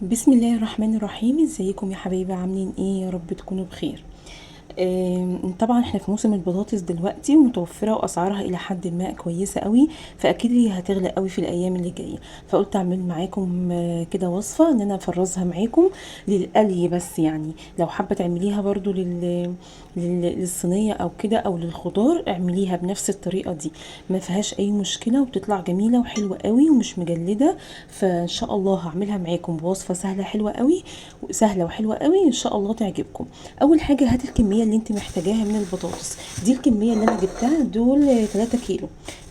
بسم الله الرحمن الرحيم. ازيكم يا حبايبي؟ عاملين ايه؟ يا رب تكونوا بخير. طبعا احنا في موسم البطاطس دلوقتي، ومتوفره واسعارها الى حد ما كويسة قوي، فاكيد هي هتغلى قوي في الايام اللي جاية. فقلت اعمل معاكم كده وصفه ان انا افرزها معاكم للقلي، بس يعني لو حابة تعمليها برضو للصينيه او كده او للخضار، اعمليها بنفس الطريقة دي، ما فيهاش اي مشكلة وبتطلع جميلة وحلوه قوي ومش مجلده. فان شاء الله هعملها معاكم بوصفه سهلة حلوة قوي، سهلة وحلوه قوي ان شاء الله تعجبكم. اول حاجة هاتي الكمية اللي انت محتاجاها من البطاطس. دي الكمية اللي انا جبتها، دول 3 كيلو،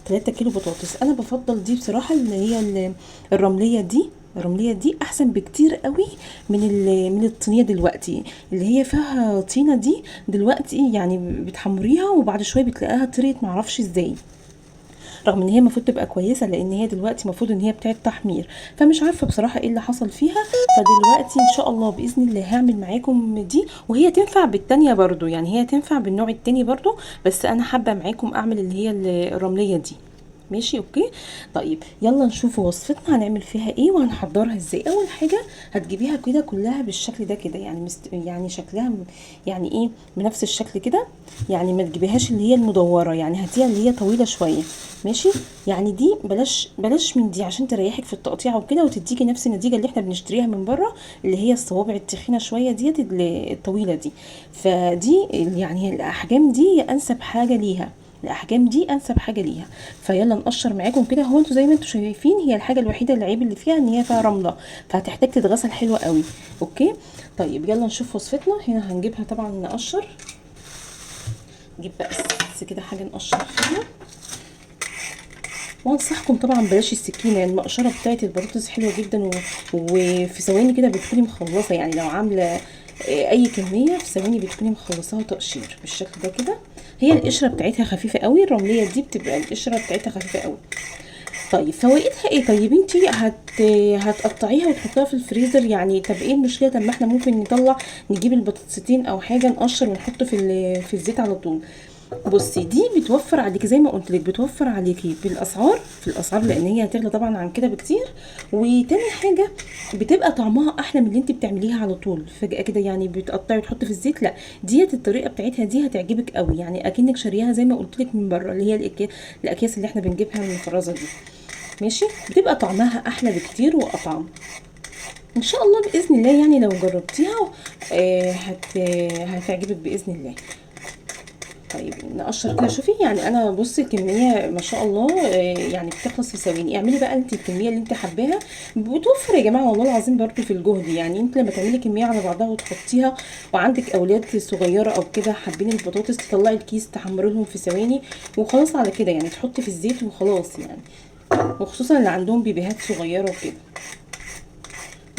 3 كيلو بطاطس. انا بفضل دي بصراحة، اللي هي الرملية دي. الرملية دي احسن بكتير قوي من الطينيه دلوقتي، اللي هي فيها طينه دي دلوقتي، يعني بتحمريها وبعد شوية بتلاقيها طريت معرفش ازاي، رغم ان هي المفروض تبقى كويسة لان هي دلوقتي المفروض ان هي بتاعه تحمير، فمش عارفه بصراحة ايه اللي حصل فيها. فدلوقتي ان شاء الله باذن الله هعمل معاكم دي، وهي تنفع بالتانية برضو، يعني هي تنفع بالنوع التاني برضو، بس انا حابة معاكم اعمل اللي هي الرملية دي. ماشي، okay. طيب يلا نشوف وصفتنا هنعمل فيها ايه وهنحضرها ازاي. اول حاجة هتجيبيها كده كلها بالشكل ده كده، يعني يعني شكلها يعني ايه، بنفس الشكل كده، يعني ما تجيبيهاش اللي هي المدوره، يعني هاتيها اللي هي طويلة شوية. ماشي، يعني دي بلاش من دي عشان تريحك في التقطيع وكده، وتديكي نفس النتيجة اللي احنا بنشتريها من بره، اللي هي الصوابع التخينه شوية ديت الطويلة دي. فدي يعني الاحجام دي انسب حاجة ليها، الاحجام دي انسب حاجة ليها. فيلا نقشر معاكم كده. هو انتوا زي ما انتوا شايفين هي الحاجة الوحيدة العيب اللي فيها ان هي فيها رملة، فهتحتاج تتغسل حلوة قوي. okay طيب يلا نشوف وصفتنا. هنا هنجيبها طبعا نقشر، نجيب بقى بس كده حاجة نقشر فيها. وانصحكم طبعا بلاش السكينة، يعني المقشره بتاعت البطاطس حلوة جدا وفي ثواني كده بتكوني مخلصة، يعني لو عامله اي كمية في ثواني بتكوني مخلصاها تقشير بالشكل ده كده. هي القشرة بتاعتها خفيفة قوي، الرملية دي بتبقى القشرة بتاعتها خفيفة قوي. طيب فوائدها ايه؟ طيب انتي هتقطعيها وتحطيها في الفريزر، يعني طب ايه المشكلة؟ طب ما احنا ممكن نطلع نجيب البطاطستين او حاجة نقشر ونحط في الزيت على طول. بصي دي بتوفر عليكي زي ما قلت لك، بتوفر عليكي بالاسعار، في الاسعار لان هي هتغلى طبعا عن كده بكتير. وتاني حاجة بتبقى طعمها احلى من اللي انت بتعمليها على طول فجاة كده، يعني بتقطعي وتحطي في الزيت. لا ديت الطريقة بتاعتها دي هتعجبك قوي، يعني اكنك شارياها زي ما قلت لك من بره، اللي هي الاكياس اللي احنا بنجيبها من الفرازه دي. ماشي، بتبقى طعمها احلى بكتير واطعم ان شاء الله باذن الله. يعني لو جربتيها، هتعجبك باذن الله. طيب نقشر كده. شوفي يعني انا بصي الكمية ما شاء الله، يعني بتخلص في ثواني. اعملي بقى انت الكمية اللي انت حباها، بتوفر يا جماعة والله العظيم برضو في الجهد. يعني انت لما تعملي كمية على بعضها وتحطيها، وعندك اولاد صغيرة او كده حابين البطاطس، تطلعي الكيس تحمري لهم في ثواني وخلاص على كده، يعني تحطي في الزيت وخلاص يعني، وخصوصا اللي عندهم بيبيهات صغيرة وكده.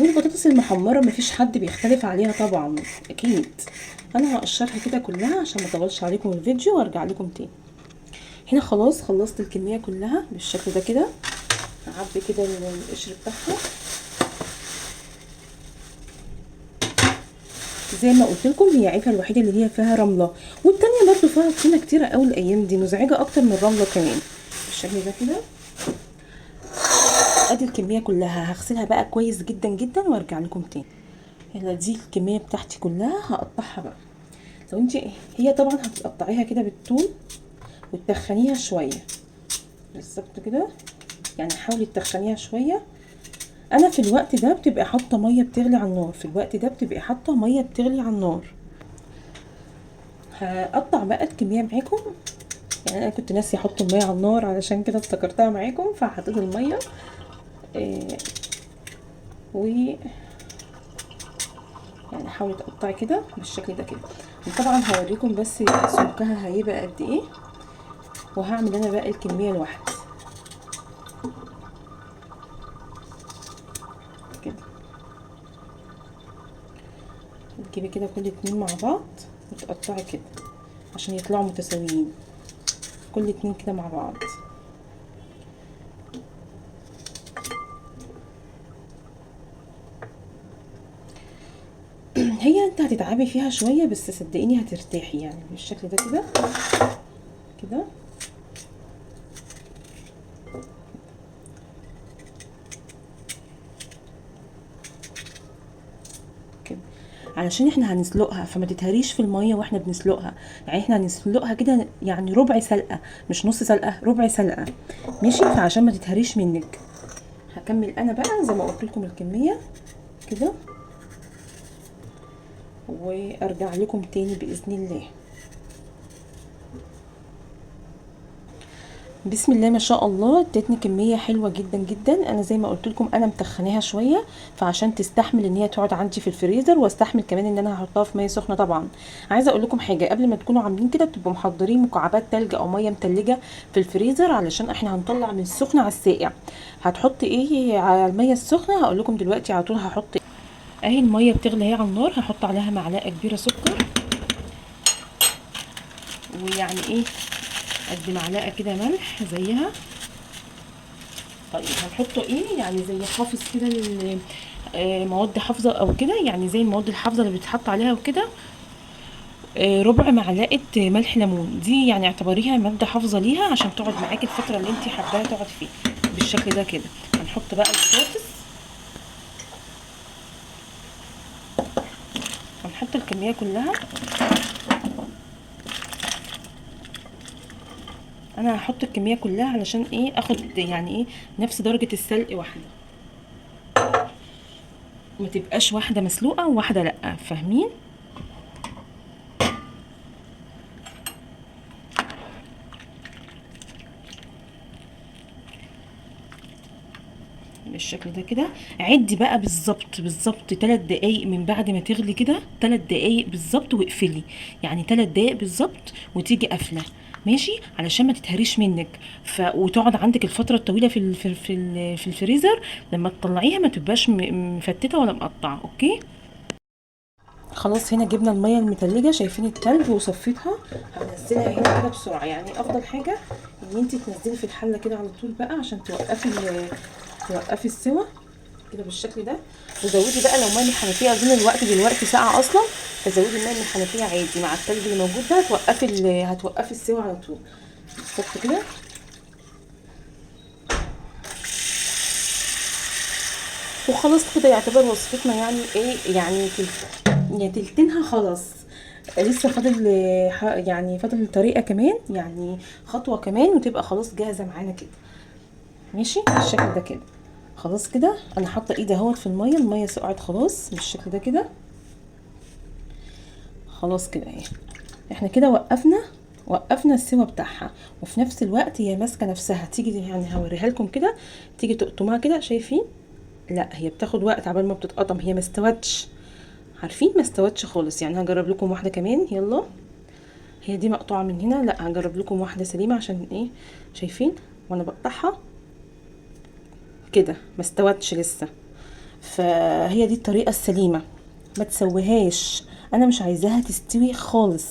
والبطاطس المحمره مفيش حد بيختلف عليها طبعا اكيد. انا هقشرها كده كلها عشان ما اطولش عليكم الفيديو وارجع لكم تاني. هنا خلاص خلصت الكمية كلها بالشكل ده كده. هعبي كده القشر بتاعها زي ما قلت لكم. هي عيبها الوحيدة اللي هي فيها رملة، والتانية برضو فيها طينه كتيرة قوي الايام دي، مزعجة اكتر من الرملة كمان بالشكل ده كده. ادي الكمية كلها هغسلها بقى كويس جدا جدا وارجع لكم تاني. يلا دي الكمية بتاعتي كلها هقطعها بقى. لو انت هي طبعا هتقطعيها كده بالطول وتتخنيها شوية بالظبط كده، يعني حاولي تتخنيها شوية. انا في الوقت ده بتبقي حاطه مية بتغلي على النار، في الوقت ده بتبقي حاطه مية بتغلي على النار. هقطع بقى الكمية معاكم، يعني انا كنت ناسيه احط المية على النار علشان كده افتكرتها معاكم، فحطيت المية. و يعني حاولي تقطعي كده بالشكل ده كده. وطبعا هوريكم بس سمكها هيبقى قد ايه، وهعمل انا بقى الكمية لوحدي كده. تجيبي كده كل اتنين مع بعض وتقطعي كده عشان يطلعوا متساويين، كل اتنين كده مع بعض. هي انت هتتعبي فيها شوية بس صدقيني هترتاحي، يعني بالشكل ده كده كده. علشان احنا هنسلقها فما تتهريش في المية واحنا بنسلقها. يعني احنا هنسلقها كده يعني ربع سلقه، مش نص سلقه، ربع سلقه، ماشي؟ فعشان ما تتهريش منك. هكمل انا بقى زي ما قلت لكم الكمية كده، وارجع لكم تاني باذن الله. بسم الله ما شاء الله، ادتني كمية حلوة جدا جدا. انا زي ما قلت لكم انا متخناها شوية، فعشان تستحمل ان هي تقعد عندي في الفريزر، واستحمل كمان ان انا هحطها في مية سخنة. طبعا عايزه اقول لكم حاجة، قبل ما تكونوا عاملين كده تبقوا محضرين مكعبات تلج او مية متلجه في الفريزر، علشان احنا هنطلع من السخن على الساقع. هتحط ايه على المية السخنة؟ هقول لكم دلوقتي على طول. هحط اهي المية بتغلي اهي على النار، هحط عليها معلقه كبيرة سكر، ويعني ايه قد معلقه كده ملح زيها. طيب هنحطه ايه؟ يعني زي حافظ كده مواد حافظه او كده، يعني زي المواد الحافظة اللي بتتحط عليها وكده. ربع معلقه ملح ليمون، دي يعني اعتبريها مادة حافظه ليها عشان تقعد معاكي الفترة اللي انت حباها تقعد فيها بالشكل ده كده. هنحط بقى البطاطس، هنحط الكمية كلها. انا هحط الكمية كلها علشان ايه؟ اخد يعني ايه نفس درجه السلق واحدة، ما تبقاش واحدة مسلوقة وواحدة لا، فاهمين؟ بالشكل ده كده. عدي بقى بالظبط بالظبط 3 دقايق من بعد ما تغلي كده، 3 دقايق بالظبط واقفلي، يعني 3 دقايق بالظبط وتيجي قافله، ماشي؟ علشان ما تتهريش منك وتقعد عندك الفترة الطويلة في في في, في الفريزر، لما تطلعيها ما تبقاش مفتته ولا مقطعه. okay خلاص، هنا جبنا المية المتلجه، شايفين التلج، وصفيتها. هنزلها هنا كده بسرعة. يعني افضل حاجة ان انت تنزلي في الحلة كده على طول بقى، عشان توقفي السوا كده بالشكل ده. وزودي بقى لو مية من الحنفية، اظن الوقت دلوقتي ساقعه اصلا، فزودي المية من الحنفية عادي مع التلج اللي موجود ده، هتوقفي السوا على طول بالظبط كده. وخلاص كده يعتبر وصفتنا يعني ايه، يعني تلتينها خلاص، لسه فاضل يعني فاضل طريقه كمان، يعني خطوة كمان وتبقى خلاص جاهزة معانا كده، ماشي؟ بالشكل ده كده. خلاص كده انا حاطه ايدي اهوت في المية، المية سقعت خلاص بالشكل ده كده. خلاص كده اهي، احنا كده وقفنا السوا بتاعها، وفي نفس الوقت هي ماسكه نفسها. تيجي يعني هوريها لكم كده، تيجي تقطمها كده، شايفين؟ لا هي بتاخد وقت عبال ما بتتقطم، هي ما استوتش، عارفين؟ ما استوتش خالص. يعني هجرب لكم واحدة كمان، يلا. هي دي مقطوعة من هنا، لا هجرب لكم واحدة سليمة عشان ايه، شايفين وانا بقطعها كده ما استوتش لسه. فهي دي الطريقة السليمة، ما تسويهاش، انا مش عايزاها تستوي خالص.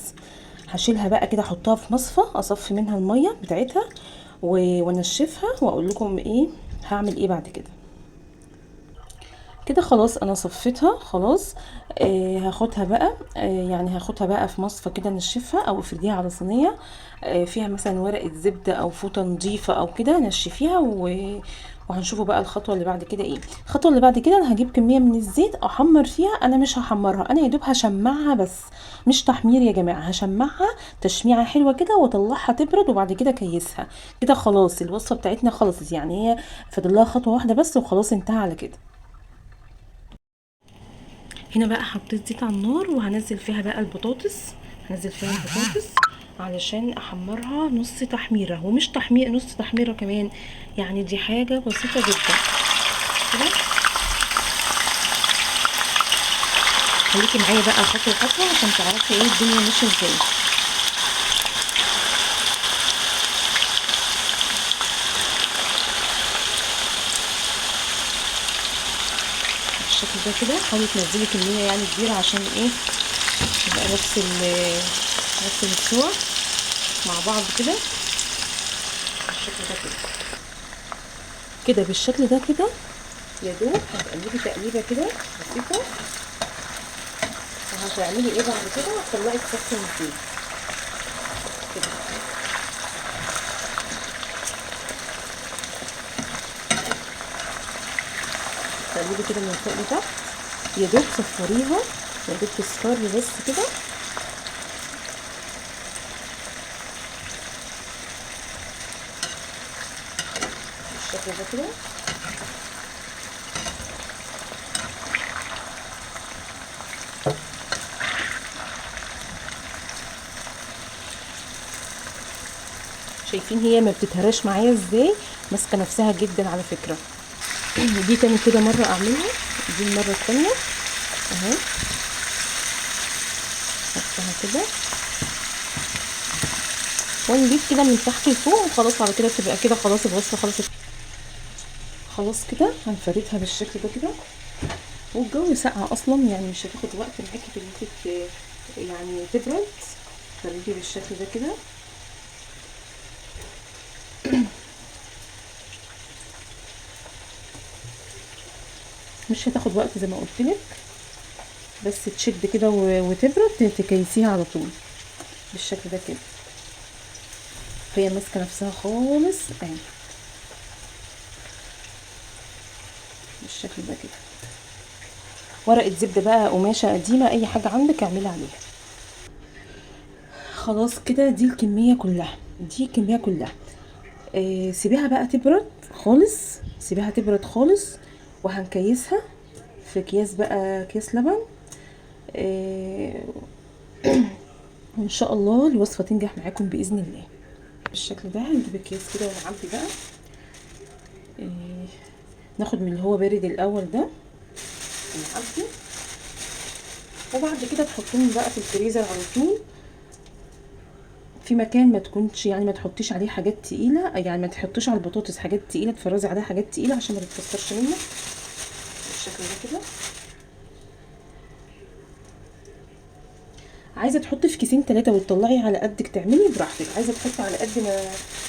هشيلها بقى كده، احطها في مصفى، اصفي منها المية بتاعتها وانشفها، واقول لكم ايه هعمل ايه بعد كده. كده خلاص انا صفيتها خلاص. هاخدها بقى، يعني هاخدها بقى في مصفى كده نشفها، او افرديها على صينية فيها مثلا ورقة زبدة او فوطه نظيفة او كده، نشفيها وهنشوفوا بقى الخطوة اللي بعد كده ايه. الخطوة اللي بعد كده انا هجيب كمية من الزيت احمر فيها، انا مش هحمرها، انا يا دوب هشمعها بس، مش تحمير يا جماعة، هشمعها تشميعه حلوة كده واطلعها تبرد، وبعد كده كيسها كده. خلاص الوصفة بتاعتنا خلصت، يعني هي فاضل لها خطوة واحدة بس وخلاص انتهى على كده. هنا بقى حطيت زيت على النار، وهنزل فيها بقى البطاطس، هنزل فيها البطاطس علشان احمرها نص تحميره، ومش تحمير نص تحميره كمان، يعني دي حاجة بسيطة جدا كده. خليكي معايا بقى خطوة خطوة عشان تعرفي ايه الدنيا ماشية ازاي. بالشكل ده كده، حاولي تنزلي كمية يعني كبيرة عشان ايه يبقى نفس السوا مع بعض كده بالشكل ده كده كده بالشكل ده كده. يا دوب هتقلبي تقليبه كده بسيطة، وهتعملي ايه بعد كده؟ هتطلعي تصفي من الزيت كده. تقلبي كده من فوق لتحت، يا دوب صفريها يا دوب تصفر بس كده. بالشكل ده كده. شايفين هي ما بتتهراش معايا ازاي، ماسكه نفسها جدا على فكرة. دي تاني كده مرة اعملها، دي المرة الثانية اهي، حطها كده ونجيب كده من تحت لفوق، وخلاص على كده تبقى كده خلاص الوصفة خلصت. خلاص كده هنفردها بالشكل ده كده، والجو ساقع اصلا يعني مش هتاخد وقت معاكي في ان انت يعني تبرد. فردي بالشكل ده كده. مش هتاخد وقت زي ما قلت لك، بس تشد كده وتبرد تكيسيها على طول بالشكل ده كده. هي ماسكه نفسها خالص اهي بالشكل ده كده. ورقة زبدة بقى، قماشة قديمة، اي حاجة عندك اعملي عليها. خلاص كده دي الكمية كلها، دي الكمية كلها. سيبيها بقى تبرد خالص، سيبيها تبرد خالص، وهنكيسها في اكياس بقى، اكياس لبن. وان شاء الله الوصفة تنجح معاكم باذن الله. بالشكل ده هنجيب اكياس كده ونعبي بقى. ناخد من اللي هو بارد الاول ده ونعبي، وبعد كده تحطوهم بقى في الفريزر على طول، في مكان ما تكونش يعني ما تحطيش عليه حاجات تقيلة، يعني ما تحطيش على البطاطس حاجات تقيلة، تفرزي عليها حاجات تقيلة عشان ما تتكسرش منك بالشكل ده كده. عايزه تحطي في كيسين 3 وتطلعي على قدك تعملي براحتك، عايزه تحطي على قد ما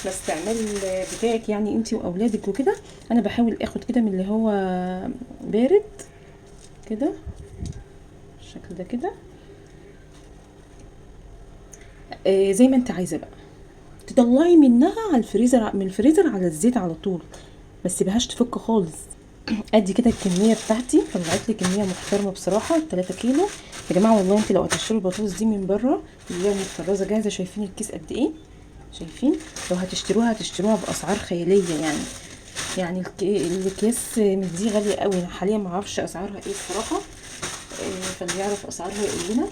استعمال بتاعك يعني انتي واولادك وكده. انا بحاول اخد كده من اللي هو بارد كده بالشكل ده كده. زي ما انت عايزه بقى تطلعي منها على الفريزر، من الفريزر على الزيت على طول، ما تسيبهاش تفك خالص. ادي كده الكمية بتاعتي، طلعت لي كمية محترمه بصراحة، 3 كيلو يا جماعة. والله انت لو هتشتروا البطاطس دي من بره اللي هي متفرزه جاهزة، شايفين الكيس قد ايه؟ شايفين؟ لو هتشتروها هتشتروها باسعار خيالية يعني، الاكياس من دي غالية قوي. انا حاليا ما اعرفش اسعارها ايه الصراحة، فاللي يعرف اسعارها يقول لنا.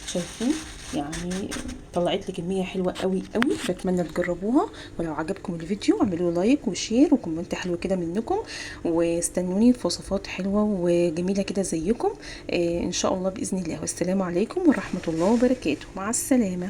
شايفين؟ يعني طلعت لي كمية حلوة قوي قوي، بتمنى تجربوها. ولو عجبكم الفيديو اعملوا like و share و comment حلو كده منكم، واستنوني في وصفات حلوة وجميلة كده زيكم، ان شاء الله باذن الله. والسلام عليكم ورحمة الله وبركاته، مع السلامة.